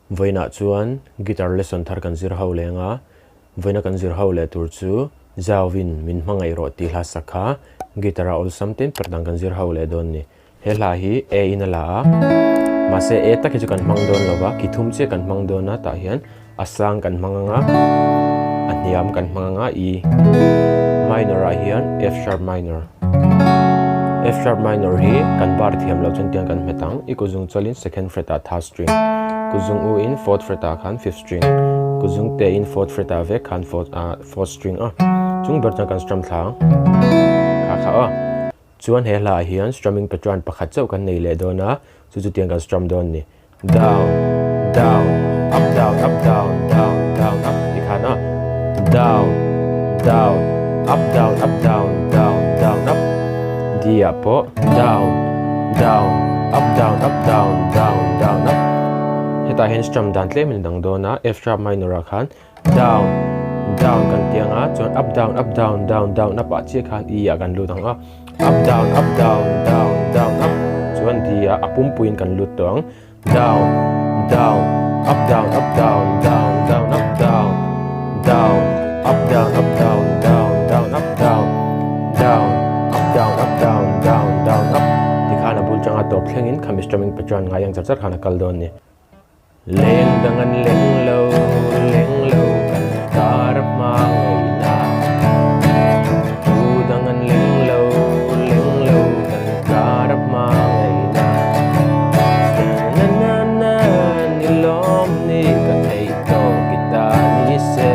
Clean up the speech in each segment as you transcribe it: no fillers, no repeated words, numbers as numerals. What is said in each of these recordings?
Vawiinah chuan guitar lesson thar kan zir ho leng a, vawiina kan zir ho leh tur chu Zauvin min hmangaih rawh tih hla sak kha guitar a awlsam tin per dang kan zir ho leh dawn ni. He hla hi A in a la a, mahse A tak hi chu kan hmang dawn lo va, ki thum chiah kan hmang dawn a, tah hian a sang kan hmang ang a, a hniam kan hmang ang a, E minor ah hian F sharp minor. F sharp minor hi kan bar thiam loh chuan tiang kan hmet ang, i kuzung chawlin second fret ah third string, kuzung u in fourth fret ah khan fifth string, kuzung te in fourth fret ah vek khan fourth ah fourth string a, chung ber chuan kan strum thla ang kha kha aw. Chuan he hla ah hian strumming pattern pakhat chauh kan nei leh dawn a, chu chu tiang kan strum dawn a ni. Down, down, up down, up down, down, down, up ti khan a. Down, down, up down, up down, down, down, up. D ah pawh down, down, up down, up down, down, down, up. Hetah hian strum dan tlem in a dang dawn a, F sharp minor ah khan Down, down kan ti ang a, chuan up down up down down down up ah chiah khan E ah kan lut ang a, up down up down down down up chuan D ah a pumpuiin kan lut tawh ang, down down up down up down down down up down down up down up down down down up down down up down up down down down up tikhan a bul tanga tawp thlengin khami strumming pattern ngai ang char char khan a kal dawn a ni. Leng dang an leng lo, leng lo kan kar a hma ngaihna. Tu dang an leng lo, leng lo kan kar a hma ngaihna. Na na na ni lawm ni ka theih tawk i ta ni se.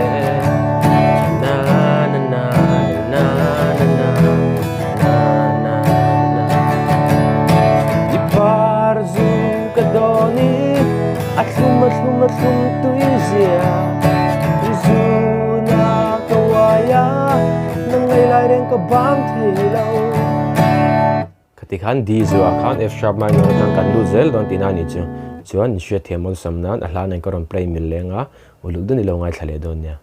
Na na na na na na na na na. I par zu. Ka dawn i a thlum a thlum a thlum tui zia Zuna ka uai a nang ngei lai reng ka bang thei lo. Khati khan D zuah khan F sharp minor atang kan lut zel dawn tihna a nih chu. Chuan in hriatthiam awlsam nan a hla nen ka rawn play mil leng a, uluk dun i lo ngaithla leh dawn nia.